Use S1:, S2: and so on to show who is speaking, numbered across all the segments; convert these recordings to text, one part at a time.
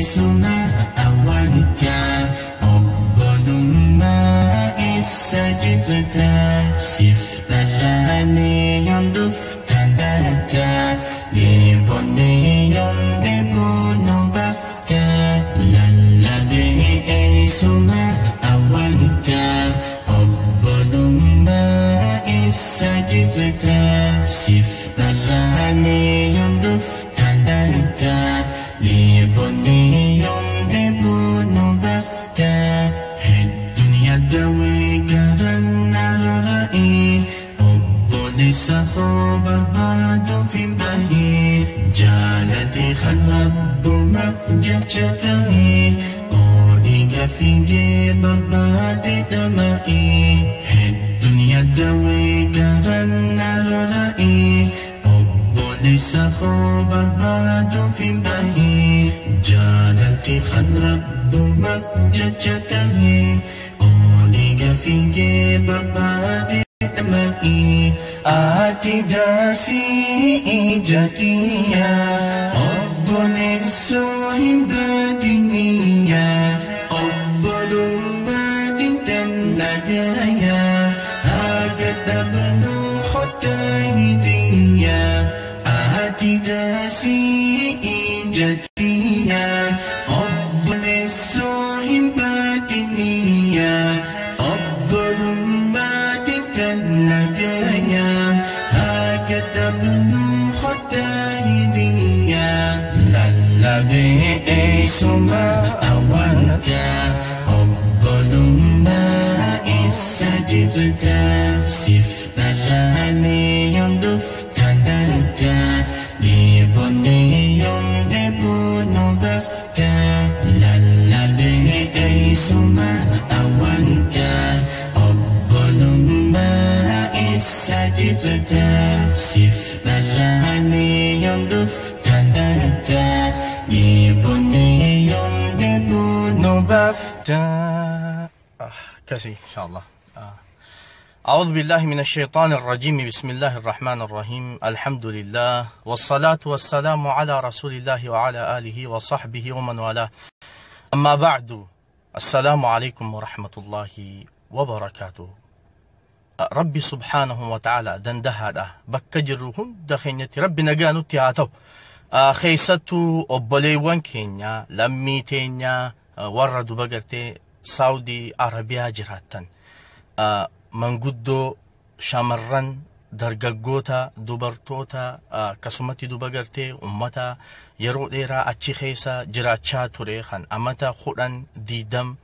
S1: Eessuma awwanta obbolummaa eessa jirta siif dhalaanee yoom dhufta laata dheebonnee yoom dheebuu nu baafta lallabee eessuma awwanta obbolummaa eessa jirta siif dhalaanee yoom dhufta laata dheebonnee yoom dheebuu nu baafta الدنيا داوي قرن رأي obboleessa koo barbaadu fi bahi jaalate kan rabbumaaf jecha ta'e ooliga fiigee barbaade dhama'e الدنيا داوي قرن رأي obboleessa koo barbaadu fi bahi jaalate kan rabbumaaf jecha ta'e ooliga fiigee barbaade dhama'e ati daasii ijatiya obboleessoo hin badiniya obbolummaa dintan nagaya haga dhabnu khotaa hiriya ati daasii ijatiya obboleessoo hin badiniya obbolummaa dintan nagaya haga dhabnu khotaa hiriya lallabee eessuma awwanta obbolummaa eessa jirta siif dhalaanee yoom dhufta laata dheebonnee yoom dheebuu nu baafta lallabee eessuma awwanta obbolummaa eessa jirta siif dhalaanee yoom dhufta laata dheebonnee yoom dheebuu nu baafta.
S2: كسي إن شاء الله. أعوذ بالله من الشيطان الرجيم. بسم الله الرحمن الرحيم. الحمد لله والصلاة والسلام على رسول الله وعلى آله وصحبه ومن والاه. أما بعد، السلام عليكم ورحمة الله وبركاته. ربي سبحانه وتعالى دندهادا bakka jirru hunda keenyatti rabbi nagaa nutti haa ta'u. Keessattuu obboleewwan keenya lammii teenya warra duba gartee Saawudii Arabiyaa jiraattan, manguddoo, shamarran, dargaggoota, dubartoota, akkasumatti duba gartee ummata yeroo dheeraa achi keessa jiraachaa ture kan amata 10, 20,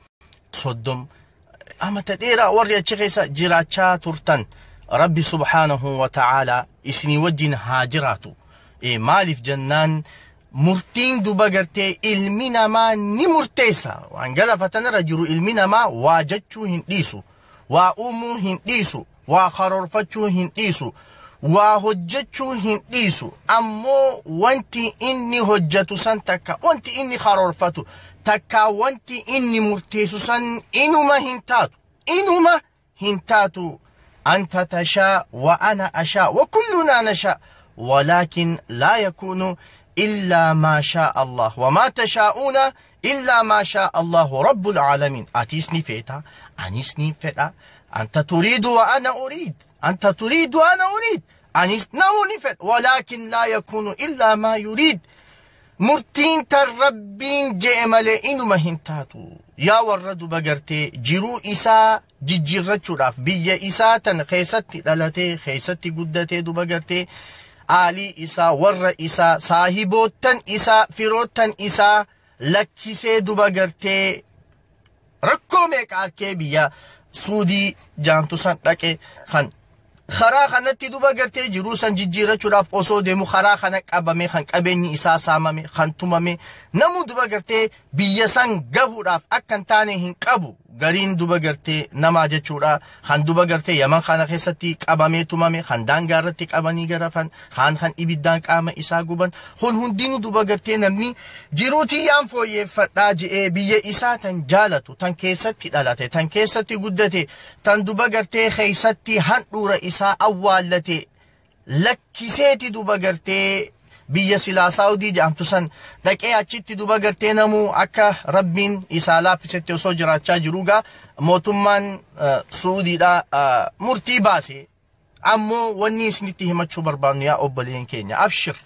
S2: 30 amata dheeraa warri achi keessa jiraachaa turtan, rabbi subhaanahu wa ta'aalaa isinii wajjin haa jiraatu. Maaliif jennaan murtiin duba gartee ilmi namaa ni murteessa waan galafatan irra jiru. Ilmi namaa waa jechuu hin dhiisu, waa uumuu hin dhiisu, waa karoorfachuu hin dhiisu, waa hojjechuu hin dhiisu. Ammoo wanti inni hojjetu san takka wanti inni karoorfatu takka wanti inni murteessu san inuma hin taatu, inuma hin taatu. أنت تشاء وأنا أشاء وكلنا نشاء ولكن لا يكون إلا ما شاء الله وما تشاءون إلا ما شاء الله رب العالمين. Atis ni feeta, anis ni fedha. أنت تريد وأنا أريد، أنت تريد وأنا أريد، anis namuu ni fedha، ولكن لا يكون إلا ما يريد. Murtiin tan rabbiin je'e malee inuma hin taatu. Yaa warra duba gartee jiruu isaa jijjiirrachuudhaaf biyya isaa tan keessatti dhalatee keessatti guddatee duba gartee aalii isaa, warra isaa, saahiboottan isaa, firoottan isaa lakkisee duba gartee rakkoo meeqa arkee biyya Suudii jaantu san dhaqe, kan karaa kanatti duba gartee jiruu san jijjiirrachuudhaaf osoo deemu karaa kana qabame, kan qabeenyi isaa saamame, kan tumame, namuu duba gartee biyya san gahuudhaaf akka hin taane hin qabu. Gariin duba gartee namaa jechuudha kan duba gartee Yaman kana keessatti qabamee tumame, kan daangaa irratti qabanii garafan, kan ibiddaan qaama isaa guban. Kun hundinuu duba gartee namni jiruutii yaan fooyyeffadhaa je'ee biyya isaa tan jaalatu, tan keessatti dhalate, tan keessatti guddate, tan duba gartee keessatti handhuura isaa awwaallate lakkiseeti duba gartee Biyya silaa Saawudii jedhamtu san dhaqee achitti duba gartee namuu akka rabbiin isaa laaffisetti osoo jiraachaa jiruugaa mootummaan Suudiidha murtii baase. Ammoo wanni isinitti himachuu barbaadnu, yaa obboleen keenya, abshir,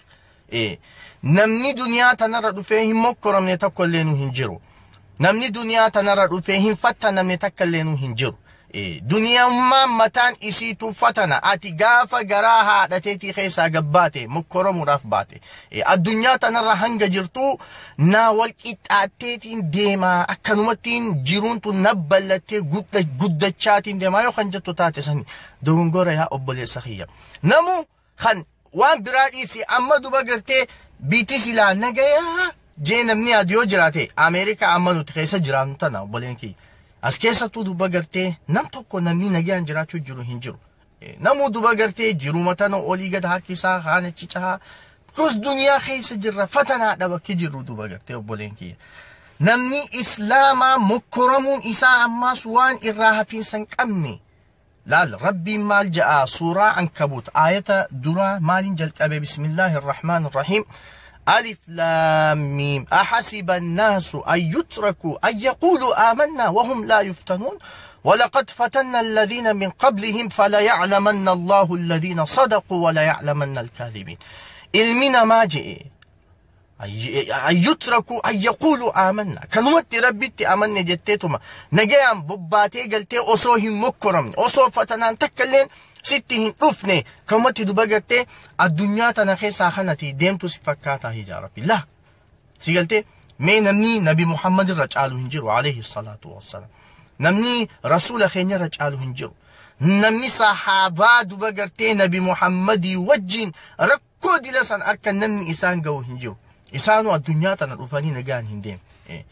S2: namni duniyaa tanarra dhufee hin mokkoramne tokko illee nu hin jiru. Namni duniyaa tanarra dhufee hin fattanamne takka illee nu hin jiru. Duniyummaan mataan isiitu fatana. Ati gaafa garaa haadhateetii keessaa gabbaate mokkoromuudhaaf baate. Addunyaa tanarra hanga jirtu naa wal qixxaatteetiin deemaa, akkanumattiin jiruun tun nabballattee guddachaatiin deemaa yoo kan jettu taate, sani dogongora, yaa obboleessa kiyya. Namu kan waan biraa dhiisi, amma duba gartee biitti silaa nagayaa jee namni yaadu yoo jiraate, Ameerikaa amma nuti keessa jiraannu tana, obboleen kiyya. As keessattuu duba gartee nam tokko namni nagaan jiraachuu jiru hin jiru. Namuu duba gartee jiruma tana olii gad harkisaa haana cicahaa. Because duniyaa keessa jirra, fatanaadha bakki jirru, duba gartee obboleen kiyya. Namni islaamaa mokkoramuun isaa ammaas waan irraa hafiinsa hin qabne. Laal, rabbiin maal ja'a? Suuraa Ankabuut aayata duraa maaliin jalqabe? Bismillaahi irrahmaan irrahiim. ألف لام ميم، أحسب الناس أن يتركوا أن يقولوا آمنا وهم لا يفتنون ولقد فتنا الذين من قبلهم فليعلمن الله الذين صدقوا وليعلمن الكاذبين. Ilmi namaa je'e أن يتركوا أن يقولوا آمنا, kanumatti rabbitti amanne jetteetuma nagayaan bobbaatee galtee osoo hin mokkoramne, osoo fatanaan takka illeen sitti hin dhufne, kanumatti duba gartee addunyaa tana keessaa kanati deemtu si fakkaataa hijaa rabbi la si galtee. Mee namni nabi Muhammad irra caalu hin jiru, alayhi salaatu wassalaam. Namni rasuula keenya irra caalu hin jiru. Namni sahaabaa duba gartee nabi Muhammadii wajjin rakkoo dila san harka namni isaan ga'u hin jiru. Isaanuu addunyaa tana dhufanii nagaan hin deemne.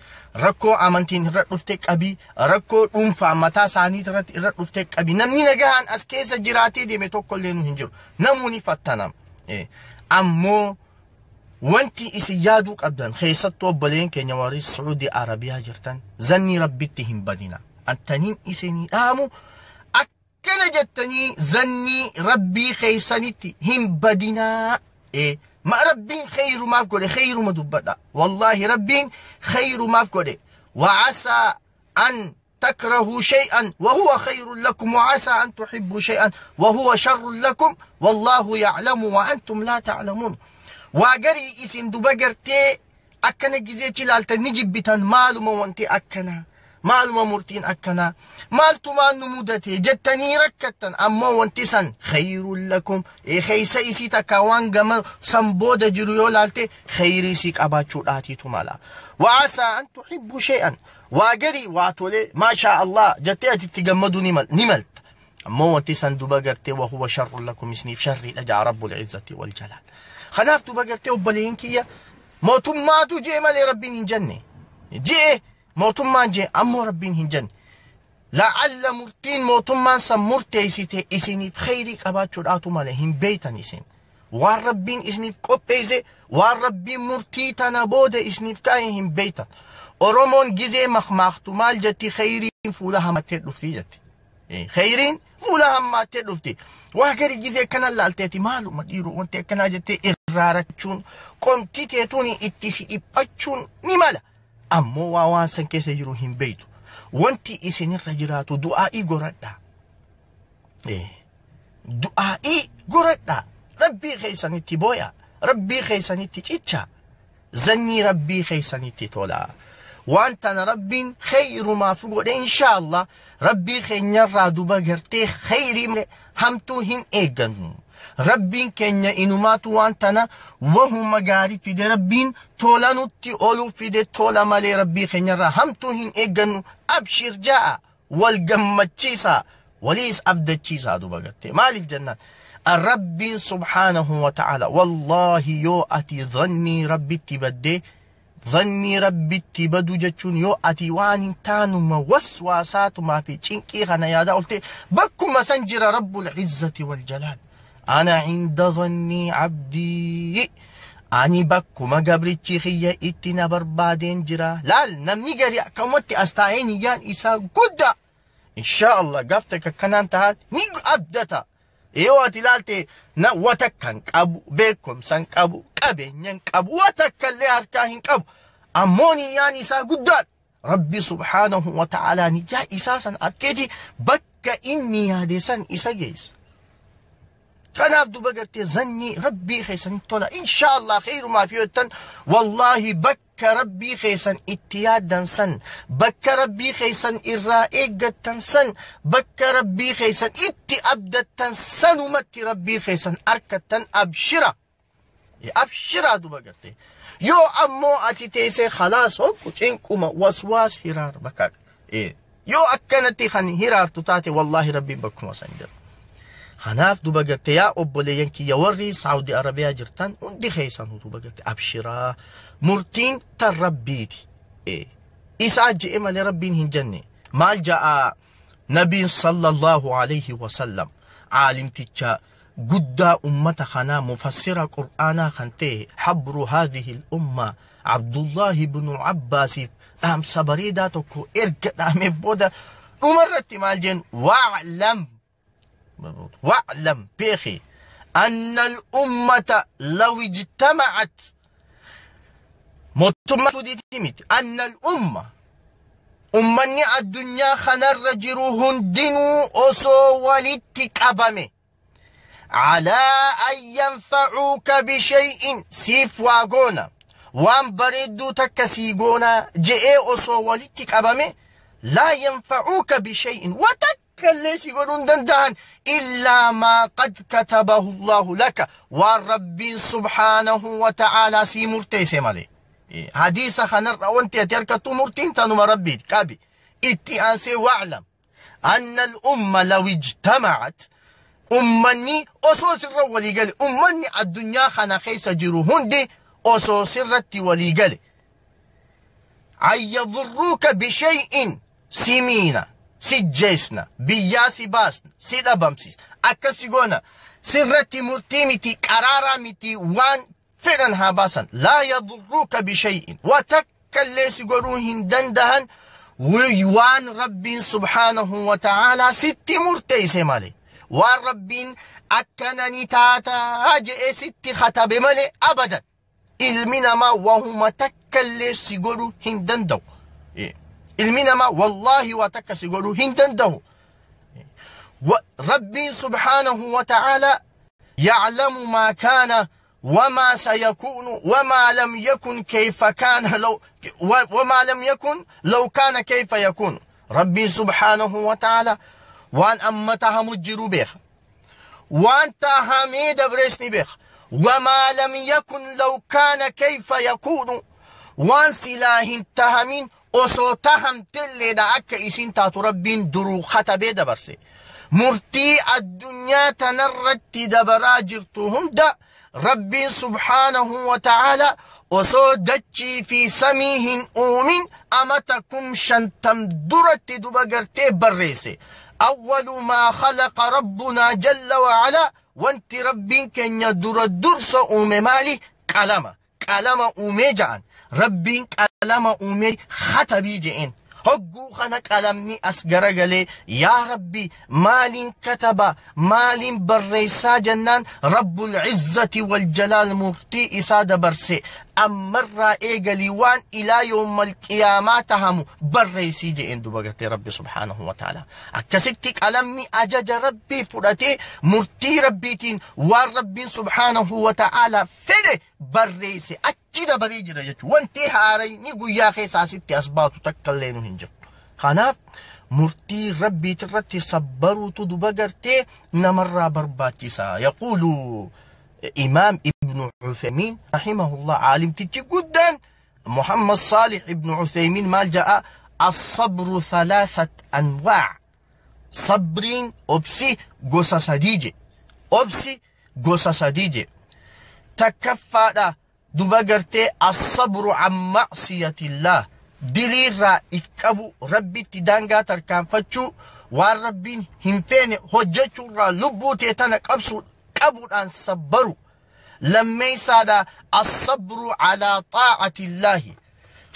S2: Rakkoo amantiin irra dhufte qabi, rakkoo dhuunfaa mataa isaanii irratti irra dhufte qabi, namni nagaan as keessa jiraatee deeme tokko illee nu hin jiru. Namoonni fattanam. Ammoo wanti isin yaaduu qabdan, keessattuu obboleen keenya warri Sacuudii Arabiyaa jirtan, zannii rabbitti hin badina. Antaniin isinii dhaamu, akkana jettanii zannii rabbii keessanitti hin badinaa. Ma rabbiin kheyrumaaf godhe, kheyruma dubbadha. Wallaahi rabbiin kheyrumaaf godhe. وعسى أن تكرهوا شيئا وهو خير لكم وعسى أن تحبوا شيئا وهو شر لكم والله يعلم وأنتم لا تعلمون. Waa garii isin duba gartee akkana gizee ilaaltan ni jibbitan. Maaluma wanti akkana, maaluma murtiin akkana, maaltumaan nu mudate jettanii rakkattan. Ammoo wanti san خير لكم, kheysa isii takka waan gama san booda jiru yoo laalte kheyrii isii qabaachuudhaatiitu mala. وعسى أن تحبوا شيئا, waa garii waa tole, maashaa Allah jettee ati itti gammaduu ni malta. Ammoo wanti san duba gartee وهو شر لكم, isiniif sharriidha jaa رب العزة والجلال. Kanaaf duba gartee obboleeyyin kiyya, mootummaatu jee malee rabbiin hin jenne. Jee mootummaan jee, ammoo rabbiin hin jenne. La'alla murtiin mootummaan san murteessite isiniif kheyrii qabaachuudhaatu malee hin beeytan isin. Waan rabbiin isiniif qopheesse, waan rabbiin murtii tana booda isiniif kaa'e hin beeytan. Oromoon gizee makmaaktu maal jetti? Kheyriin fuula hamattee dhufti jetti. Kheyriin fuula hammaattee dhufti. Waa gari gizee kana laalteeti maaluma dhiiruu wanti akkanaa jettee irraa rakkachuun, qomti teetuun itti si dhiphachuun ni mala. Ammoo waa waan san keessa jiru hin beeytu. Wanti isinirra jiraatu du'aa'ii goradhaa. Du'aa'ii goradhaa. Rabbii keessanitti booya. Rabbii keessanitti cicha. Zannii rabbii keessanitti tola. Waan tana rabbiin kheyrumaaf godhe, insha Allah. Rabbii keenyarraa duba gartee kheyrii hamtuu hin eeggannu. Rabbiin keenya inumaatu waan tana wahuma gaarii fide, rabbiin tola nutti oluu fide, tola malee rabbii keenyarraa hamtuu hin eeggannu. Abshir ja'a, wal gammachiisa, waliis abdachiisa duba gartee. Maaliif jennaan, rabbiin subhaanahu wa ta'ala, wallaahi, yoo ati dhannii rabbitti baddee, dhannii rabbitti badu jechuun yoo ati waan hin taanuma waswaasaatumaa fi cinqii kana yaadaa olte, bakkuma san jira رب العزة والجلال. أنا عند ظن عبدي, ani bakkuma gabrichi kiyya itti na barbaadeen jira. Laal, namni gari akkamatti as taa'ee niyyaan isaa guddaa, insha Allah gaaf takka kanaan tahaa ni abdata. Yoo ati ilaalte na wata kan qabu, beekumsa hin qabu, Qabeenya hin qabu, waa takka illee harkaa hin qabu. Ammoo niyyaan isaa guddaadha. Rabbi subhaanahu wa ta'aalaa niyyaa isaa san arkeeti bakka inni yaade san isa geessa. Kanaaf duba gartee zannii Rabbii keessan tola. Inshaallah kheyrumaaf yoo jettan, wallaahi bakka Rabbii keessan itti yaaddan san, bakka Rabbii keessan irraa eeggattan san, bakka Rabbii keessan itti abdattan sanumatti Rabbii keessan arkattan. Abshira. Abshiraa duba gartee. Yoo ammoo ati teessee khalaas hoggu cinquma waswaas hiraar bakka. Yoo akkanatti kan hiraartu taate, wallaahi Rabbiin bakkuma san jira. Kanaaf duba gartee yaa obboleeyyan kiyya warri Saawudi Arabiyaa jirtan hundi keessan duba gartee abshiraa, murtiin tan Rabbiiti. Isaa je'e malee Rabbiin hin jenne. Maal ja'a Nabiin sallallahu alayhi wasallam, caalimticha guddaa ummata kanaa, mufassira qur'aanaa kan ta'e, habru haadhihi l-umma, Abdullaahi ibnu Abbaasiif dhaamsa bareedaa tokko erga dhaameef booda dhumarratti maal jeen? Wa'lam, wa'lam, beeki, anna al-ummata law ijtama'at, mootummaa Suudiitii miti, anna al-umma, ummanni addunyaa kanarra jiru hundinuu osoo walitti qabame, calaa an yanfacuuka bishay'in, siif waa goona, waan bareedduu takka sii goona je'ee osoo walitti qabame, laa yanfacuuka bishay'in, wa takka illee si godhuu hin danda'an, illaa maa qad katabahu Allahu laka, waan Rabbiin subhaanahu wa ta'aalaa sii murteesse malee. Hadiisa kanarra wanti ati harkattu murtiin tanuma Rabbiiti qabi. Itti aansee, wa'lam anna al-umma law ijtama'at, ummanni osoo sirra walii gale, ummanni addunyaa kana keessa jiru hundi osoo sirratti walii gale, an yadurruuka bishay'in, si miina, si jeesna, biyyaa si baasna, si dhabamsiisna, akkas si goona, sirratti murtii miti, qaraaraa miti, waan fedhan haa baasan, laa yadurruuka bishay'in, wa takka illee si godhuu hin dandahan waan Rabbiin subhaanahu wa ta'aalaa sitti murteeyse malee, waan Rabbiin akkana ni taataa je'ee sitti katabe malee, abadan ilmi namaa wahuma takka illee si godhuu hin danda'u. Ilmi namaa wallaahi waa takka si godhuu hin danda'u. Rabbiin subhaanahu wa ta'aalaa ya'lamu maa kaana وما سيكون وما لم يكن كيف كان لو وما لم يكن لو كان كيف يكون. ربي سبحانه وتعالى وان أمتها مجرو بيخ، وان تهمي دبرسني بيخ، وما لم يكن لو كان كيف يكون، وان سلاهن تهمين osoo tahamtelleedha akka isin taatu Rabbiin duruu katabee dabarse. Murtii addunyaa tanarratti dabaraa jirtu hunda Rabbiin subhaanahu wa ta'aala osoo dachii fi samii hin uumin amata 50,000 duratti duba gartee barreesse. Awwalu maa khalaqa rabbunaa jalla wa'ala, wanti Rabbiin keenya dura dursa uume maali? Qalama. Qalama uumee ja'an. Rabbiin qalama uumee katabii je'een. Hogguu kana qalamni as garagalee, yaa Rabbi, maaliin kataba, maaliin barreessaa jennaan, Rabbul Izzati wal Jalaal murtii isaa dabarse, ammarraa eegalii waan ilaa yoomal qiyaamaa tahamu barreessii je'een duba gartee Rabbi subhaanahu wa ta'ala. Akkasitti qalamni ajaja Rabbii fudhatee murtii Rabbiitiin waan Rabbiin subhaanahu wa ta'ala fedhe barreesse achi dabaree jira jechuudha. Wanti haarayni guyyaa keessa asitti as baatu takka illee nu hin jirtu. Kanaaf murtii Rabbiitirratti sabbaruutu duba gartee namarraa barbaachisa. Yaquulu Imaam Ibnu Uthaymiin rahimahullah, caalimtichi guddaan Muhammad Saalih Ibnu Uthaymiin maal ja'a? As-sabru thalathat anwaa'. Sabriin, obsi gosa sadii je. Obsi gosa sadii je. Takkaffaadha duba gartee as-sabru an ma'siyatillah, diliirraa if qabu, Rabbitti daangaa tarkaanfachuu, waan Rabbiin hin feene hojjechuurraa lubbuu tee tana qabsu qabuudhaan sabbaru. Lammeeysaadha as-sabru alaa xaa'atillaahi,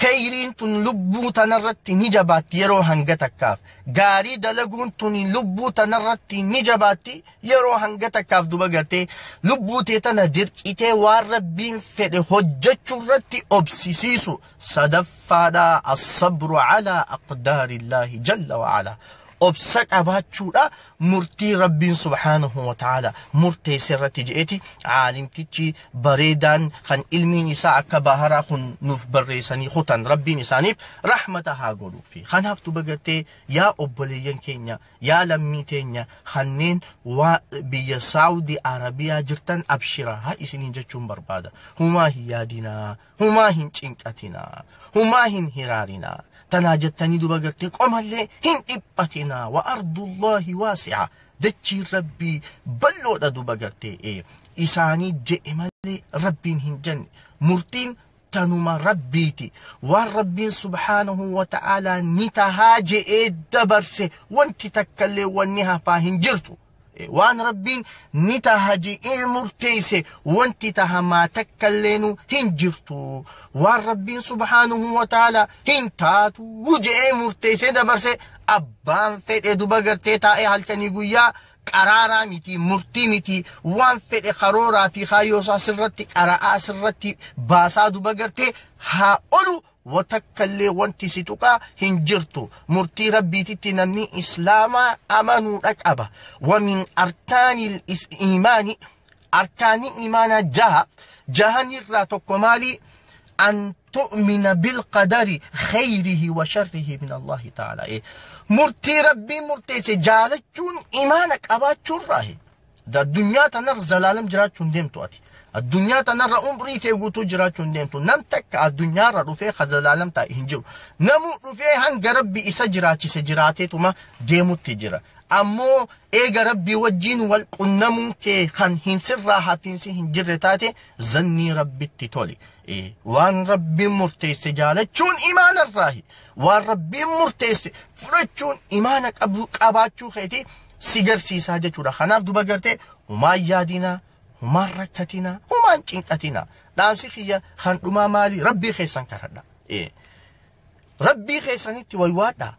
S2: Khayriin tun lubbuu tanarratti ni jabaatti yeroo hanga takkaaf. Gaarii dalaguun tun lubbuu tanarratti ni jabaatti yeroo hanga takkaaf duba gartee lubbuu tee tana dirqitee waan Rabbiin fedhe hojjechuu irratti obsisiisu. Sadaffaadha as-sabru calaa aqdaarillaahi jalla wa calaa. Obsa qabaachuudha murtii Rabbiin subhaanahu wa ta'ala murteesse irratti je'eeti caalimtichi bareedaan kan ilmiin isaa akka baharaa kun nuuf barreessanii kutan Rabbiin isaaniif rahmata haa godhuufi. Kanaaf duba gartee yaa obboleeyyan keenya, yaa lammii teenya kanneen waa biyya Saawudii Arabiyaa jirtan, abshiraa haa isiniin jechuun barbaada. Humaa hin yaadinaa, humaa hin cinqatinaa, humaa hin hiraarinaa. Tanaa jettanii duba gartee qomallee hin dhiphatinaa. Wa ardullaahi waasi'a. Dachiin Rabbii bal'oodha duba gartee isaanii je'e malee Rabbiin hin jenne. Murtiin tanuma Rabbiiti. Waan Rabbiin subhaanahu wa ta'aalaa ni tahaa je'ee dabarse wanti takkallee wanni hafaa hin jirtu. Waan Rabbiin ni taha je'ee murteesse wanti tahamaa takkalleenu hin jirtu. Waan Rabbiin subhaanahu wa ta'aalaa hin taatu je'ee murteessee dabarse abbaan fedhe duba gartee taa'ee halkanii guyyaa qaraaraa miti, murtii miti, waan fedhe karooraa fi kaayyoo isaa sirratti qara'aa sirratti baasaa duba gartee haa olu watakkallee wanti si tuqaa hin jirtu. Murtii Rabbiititti namni islaamaa amanuudha qaba. Wamin arkaani iimaani, arkaanii iimaanaa jaha, jahanirraa tokko maali? An tu'mina bilqadari khayrihi wa sharrihi min Allahi ta'ala. Murtii Rabbii murteesse jaalachuun imaana qabaachuurraahi. Addunyaa tanarra zalaalam jiraachuu hin deemtu ati. Addunyaa tanarra umrii tee guutuu jiraachuu hin deemtu. Nam takka addunyaarra dhufee ka zalaalam taa'e hin jiru. Namuu dhufee hanga Rabbi isa jiraachise jiraateetuma deemutti jira. Ammoo eega Rabbii wajjiin wal qunnamuun kee kan hin sirraa hafiinsi hin jirre taate zannii Rabbitti toli. Waan Rabbiin murteesse jaalachuun imaanarraahi. Waan Rabbiin murteesse fudhachuun imaana qabaachuu keeti si garsiisaa jechuudha. Kanaaf duba gartee humaan yaadinaa, humaan rakkatinaa, humaan cinqatinaa. Dhaamsi kiyya kan dhumaa maali? Rabbii keessan kadhadha. Rabbii keessanitti waywaadha.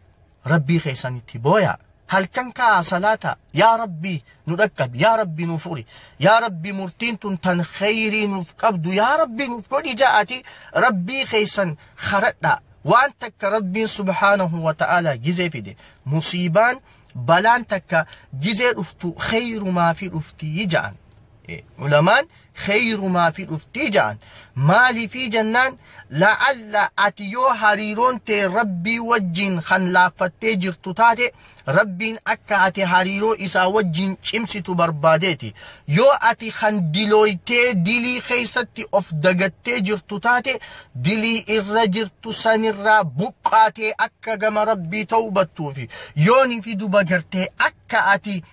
S2: Rabbii keessanitti booyaa. Halkan kaa salaata, yaa Rabbii nu dhaqqabi, yaa Rabbii nu furi, yaa Rabbii murtiin tun tan khayrii nuuf qabdu yaa Rabbii nuuf godhi ja'ati Rabbii keessan kadhadha. Waan takka Rabbiin subhaanahu wa ta'ala gizee fide, musiibaan balaan takka gizee dhuftu khayrumaa fi dhuftii ja'an. Ulamaan khayrumaa fi dhuftii ja'an. Maaliifii jennaan, la'alla ati yoo hariiroon tee Rabbii wajjin kan laaffattee jirtu taate Rabbiin akka ati hariiroo isaa wajjin cimsitu barbaadeeti. Yoo ati kan dilooytee dilii keessatti of dagattee jirtu taate dilii irra jirtu sanirraa buqqaatee akka gama Rabbii tawbattuufi. Yooni fi duba gartee akka ati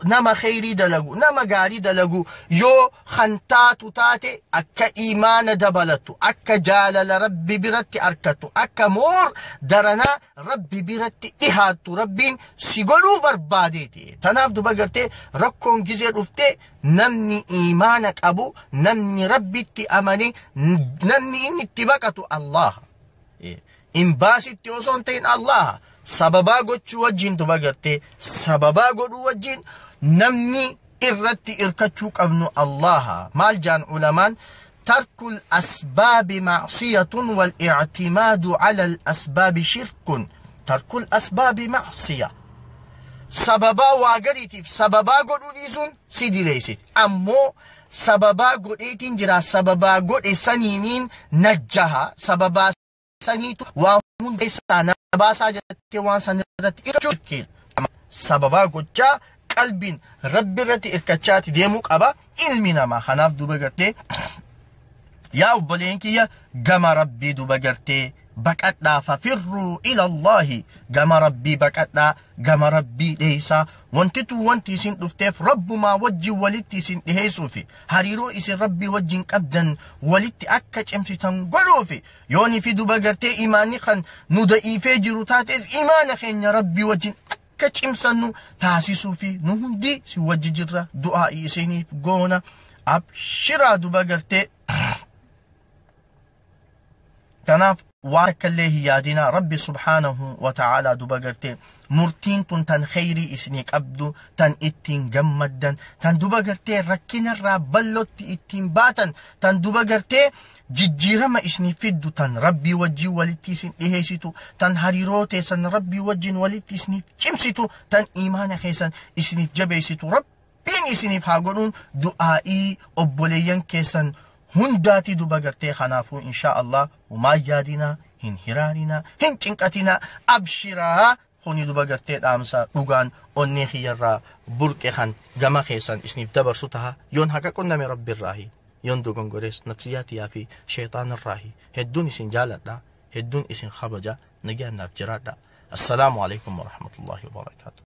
S2: nama khayrii dalagu, nama gaarii dalagu yoo kan taatu taate akka imaana dabalattu, akka jaalala Rabbi biratti arkattu, akka moor daranaa Rabbi biratti dhihaattu Rabbiin si godhuu barbaadeeti. Tanaaf duba gartee rakkoon gizee dhuftee namni imaana qabu, namni Rabbitti amane, namni inni itti baqatu Allah. Imbaasitti osoo hin ta'in Allah. Sababaa gochuu wajjin duba gartee sababaa godhuu wajjin namni irratti irkachuu qabnu Allah. Maal jaan ulamaan? Tarkul asbaabi macsiyatun wal i'timaadu cala al asbaabi shirkun. Tarkul asbaabi macsiya. Sababaa waa gadiitiif sababaa godhuu dhiisuun si dileessiti. Ammoo sababaa godheetiin jira, sababaa godhe saniiniin najjaha, sababaa saniitu waa hunda isaa na baasaa jettee waan san irratti irkachuu sababaa gochaa qalbiin Rabbi irratti irkachaati deemuu qaba ilmi namaa. Kanaaf duba gartee yaa obboleen kiyya gama Rabbii duba gartee baqadhaa, fafirruu ila Allaahi, gama Rabbii baqadhaa, gama Rabbii dheeysaa. Wantitu wanti isin dhufteef Rabbumaa wajjin walitti isin dhiheessuufi hariiroo isin Rabbii wajjin qabdan walitti akka cimsitan godhuufi. Yooni fi duba gartee imaanni kan nu da'iifee jiru taates imaana keenya Rabbii wajjin akka cimsannu taasisuufi. Nu hundi si wajji jirra, du'aa'ii isiniif goona, abshiraa duba gartee. Tanaaf waan takkallee hin yaadinaa. Rabbi subhaanahu wa ta'aalaa duba gartee murtiin tun tan kheyrii isinii qabdu, tan ittiin gammaddan, tan duba gartee rakkinarraa ballotti ittiin baatan, tan duba gartee jijjiirama isinii fiddu, tan Rabbii wajjin walitti isin dhiheessitu, tan hariiroo teessan Rabbii wajjin walitti isiniif cimsitu, tan iimaana keessan isiniif jabeessitu Rabbiin isiniif haa godhuun du'aa'ii obboleeyyan keessan hundaati duba gartee. Kanaafuu insha Allah humaa yaadinaa, hin hiraarinaa, hin cinqatinaa, abshiraa. Kuni duba gartee dhaamsa dhugaan onnee kiyyarraa burqe kan gama keessan isiniif dabarsu taha. Yoon haqa qunname Rabbirraahi, yoon dogongorees nafsiyyaatiyaa fi sheexaanirraahi. Hedduun isin jaaladha, hedduun isin kabaja, nagaan naaf jiraadha. Assalaamu alaikum warahmatullaahi wabarakaatu.